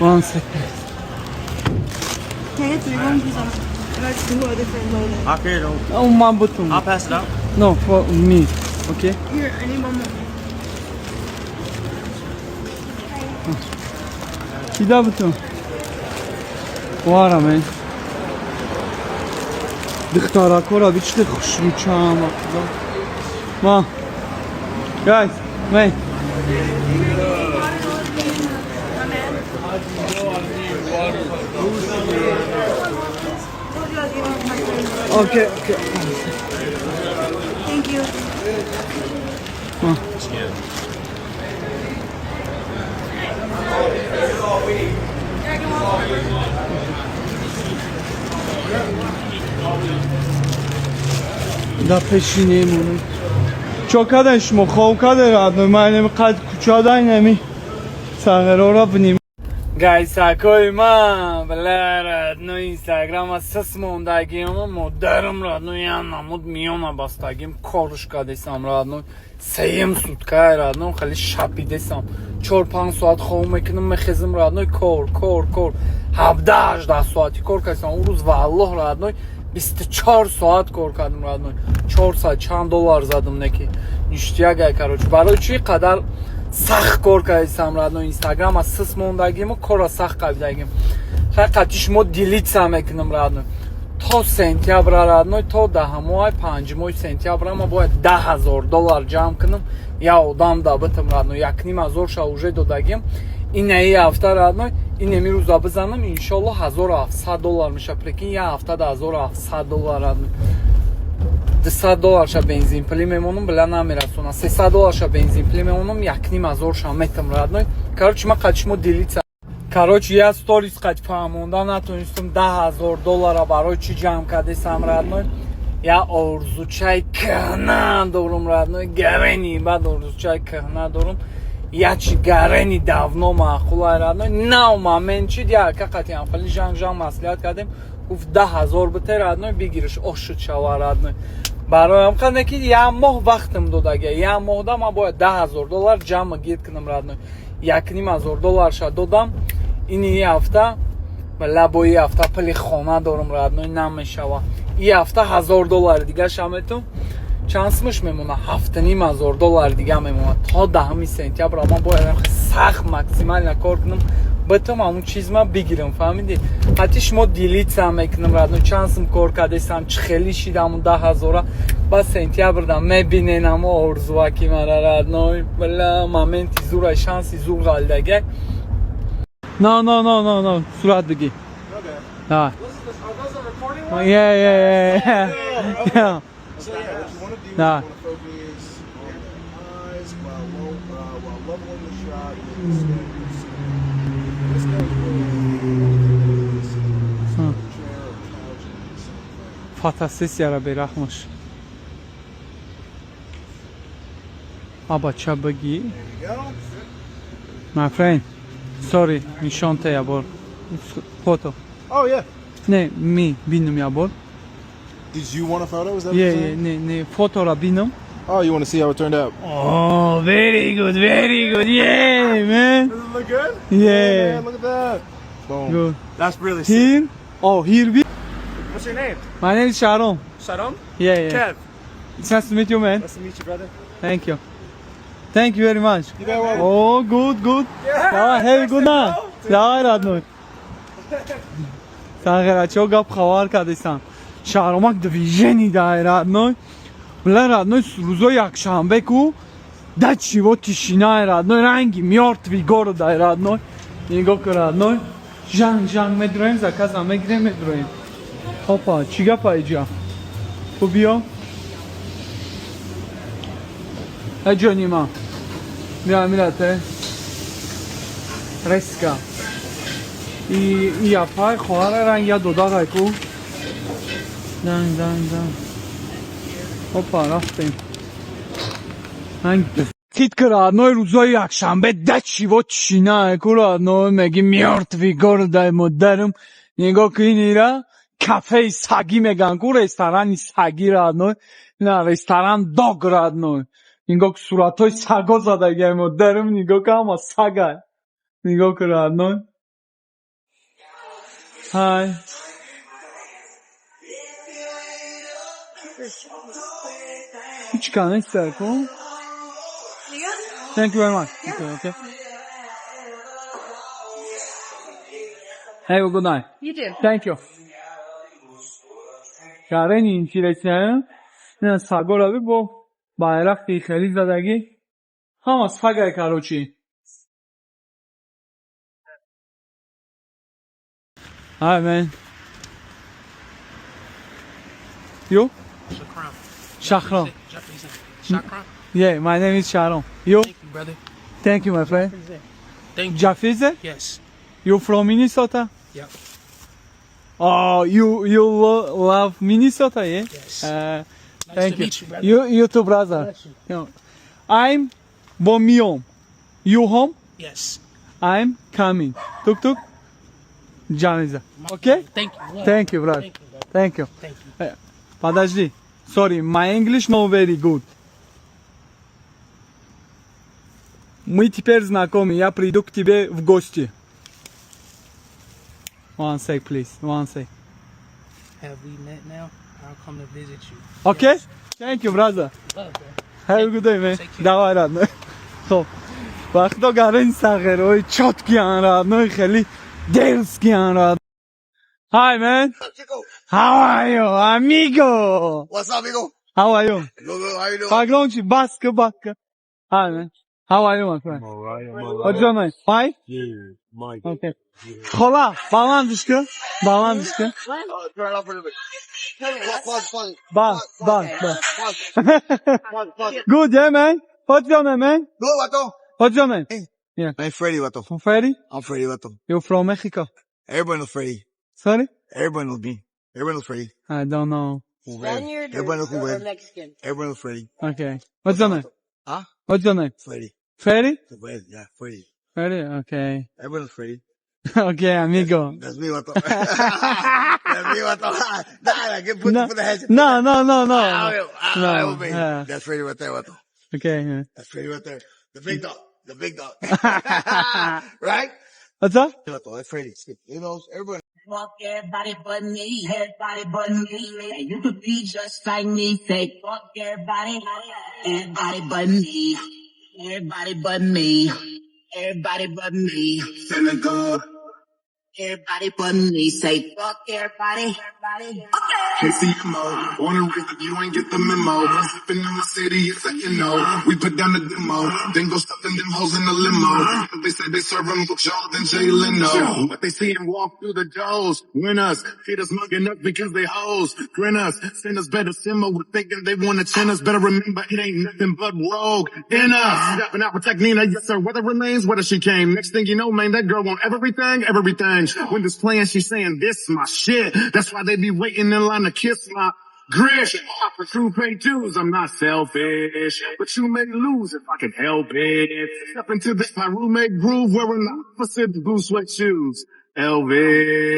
One second. Can I get three ones? Because I got two other friends over there. I'll carry it over. Oh, man button. I'll pass it out. No, for me. Okay. Here, I need one more. Кида бутун? Вара, мен. Духтаракора бичте хушрӯчам. Ма. Guys, man. Told you I was giving one to my friends. Okay. Thank you. Ма. Да пеши немонем. Чо кадан шумо? Хоб кадан, родной? Ман инами қад кӯчада инами сағирора бинем. Гайсакои ман, бля, родной, инстаграма сис мондагим, модарам, родной, я намуд миёна бастагим, корш кадесам, родной, сеюм суткай, родной, хеле шапидесам. 4-5 соат хоб мекунам, мехезам, родной, кор, кор, кор. 17-18 соати кор кардам. Он рӯз, валлоҳ, родной, 24 соат кор кардам, родной. 400 чанд доллар задам, неки. Ништяк ай, короче. Барои чӣ қадар сахт кор кардисам, родной, инстаграма сис мондагиму корро сахт қабидагим. Хай, қати шумо делиться мекунам, родной. То сентябра, родной, то даҳамои панҷумои сентябра ма бояд 10 000 доллар ҷамъ кунам, я одам да битам, родной. 1,5 ҳазор ша уже додагим. Инаи ҳафта, родной, инеми рӯза бизанам, иншолло, 1700 доллар меша. Прикинь, як ҳафта да 1700 доллар, родной. 200 долларша бензинпулӣ мемонам, била намерасонам. 300 долларша бензинпулӣ мемонам, 1,5 ҳазорша метам, родной. Короче, ман қати шумо делиться. Короче, я сторис қати фаҳмонда натонистам 10 000 доллара барои чӣ ҷамъ кардесам, родной. Я орзучаи кӯҳна дорум, родной, гарени баъд орзучаи кӯҳна дорум. Я чи гарени давно маъқулай, родной. Нав момент чид, яка қати ҳамхали жанг жанг маслиҳат кардем, гуфт: 10 000 бите, родной, бигириш, ошуд шава, родной. Бароям қане ки як моҳ вақтам додага, як моҳда ман бояд 10 000 доллар ҷамъ гирд кунам, родной. 1,5 ҳазор долларша додам. Ини ҳафта лабои ҳафта пули хона дорум, родной, намешава. И ҳафта 1000 доллари дигаша метум, чанд сумаш мемона? 7,5 ҳазор доллар дига мемона. То 10 сентябр ман бояд сахт максимально кор кунам, битам ҳамун чизма бигирам, фаҳмидӣ? Қати шумо делиться мекунам, родной, чанд сум кор кардесам, чӣ хеле шидаму 10 000-а. Ба сентябрда мебинен ҳамо орзуаки мара, родной. Бля, моменти зура, шанси зур ғалидага. No, no, no, no, no. Сурат бигӣ. Да. Yeah. So yeah, what you want to do Nah. is you want to focus on the eyes while leveling the shot, making steady scene. This goes with anything that is sitting in a chair or couch and do the same thing. Фотосессияра берахмаш. Аба ча бигӣ. There you go. My friend, sorry, нишонта я бор. Фото. Oh yeah. Не, ми бинам я бор. Did you want a photo? Is that what Yeah, you're yeah, saying? не, не, фотора бинам. Oh, you want to see how it turned out? Oh, very good, very good. Yeah, man. Does it look good? Yeah. Man, look at that. Boom. Good. That's really sick. Here? Oh, here we. What's your name? My name is Sharon. Sharon? Yeah. Kev. It's nice to meet you, man. Nice to meet you, brother. Thank you. Thank you very much. You got one. Oh, good, good. Давай, have a good night. Давай, родной. Сағирачо гап хабар кардесам. Шаҳромак движение дай, родной. Бля, родной, рӯзои якшанбе ку да чиво тишина, родной, ранги мёртвый город ай, родной. Нигоҳ кун, родной. Жанг жанг медроем, заказа мегирем, медроем. Опа, чӣ гапа иҷа? Ту биё. Э ҷони ман. Мира, мирате. Реска. И апай хоҳара ранг я додарай ку. Дан дан дан. Опа, рафтем. Ранг Кит родной, рӯзои якшанбе да чиво тишина ку, родной, меги мёртвый город ай модарам. Нигоҳ кун ира кафеи сагӣ меган ку, ресторани сагӣ, родной. На ресторан dog, родной. Нигоҳ ку, суратҳои саго задагиай модарам, нигоҳ ку, ҳама сагай. Нигоҳ ку, родной. Hi. Ҳеч кас нест ку? Thank you very much. Okay. Have a good night. You too. Thank you. Гарени интересен. Ина сагораби бо байрақи хеле задагӣ. Ҳама сагай, короче. Hi, man. You? Shakram. Shahram. Shakram. Yeah, my name is Shahram. You? Thank you, brother. Thank you, my friend. Thank you. Jafize? Yes. You from Minnesota? Yep. Oh, you love Minnesota, yeah? Yes. Nice Thank to you. meet you, brother. You too, brother. Bless you. Yeah. I'm Bomion. You home? Yes. I'm coming. Tuk tuk. Jamiza. Okay? Thank you. Love. Thank you, brother. Thank you, brother. Thank you. Thank you. Подожди. Sorry, my English not very good. Мы теперь знакомы. Я приду к тебе в гости. One sec, please. One sec. Have we met now? I'll come to visit you. Okay? Yes. Thank you, brother. Love, bro. Have a good day, man. Take care. Давай, родной. Хоб. Вақто гарин сағерои чёткий ан, родной, хеле дерзкий ан, родной. Hi, man. How are you, amigo? What's up, amigo? How are you? Good, good. How you doing? Погромче, баска, баска. Hi, man. How are you, my friend? I'm alright. I'm alright. What's your name? Mike? Yeah, Mike. Okay. Хола, баландышка, баландышка. Turn it off for a little bit. Pause, pause, Ба, ба, ба. pause, pause, pause. Good, yeah, man? What's your name, man? Good, vato. What's your name? I'm Freddy, vato. From Freddy? I'm Freddy, vato. You're from Mexico. Everybody knows Freddy. Sorry? Everybody knows me. Everybody knows Freddy. I don't know. Spaniard or, Everybody knows who or I am. Mexican? Everybody knows Freddy. Okay. What's your name? Huh? What's your name? Freddy. Freddy? Freddy, yeah, Freddy. Freddy? Okay. Everybody knows Freddy. Okay, amigo. That's me, vato. That's me, vato. Nah, get put, No, put the headset. no. No, No, yeah. That's Freddy right there, vato. Okay. Yeah. That's Freddy right there. The big dog. The big dog. Right? What's up? Vato, that's Freddy. You know, everybody. Fuck everybody but me, everybody but me. You could be just like me. Say fuck everybody, everybody but me, everybody but me, everybody but me. Feeling good. Everybody but me. Say fuck everybody, everybody. KCMO, born and raised if you ain't get the memo. Zipping in my city, it's a you know. We put down the demo, then go stuffing them hoes in the limo. They say they serve 'em with y'all than Jay Leno. But they see him walk through the doors. Win us, hit us mugging up because they hoes. Grin us, send us better simmer. We're thinking they wanna chin us. Better remember it ain't nothing but rogue in us. Stepping out, protect Nina, yes sir. Weather remains, whether she came. Next thing you know, man, that girl want everything, everything. When this playing, she saying this my shit. That's why they be waiting in line to kiss my grish. For true pay dues, I'm not selfish, but you may lose if I can help it. Step into this my roommate groove, wearing the opposite blue sweat shoes. Elvis.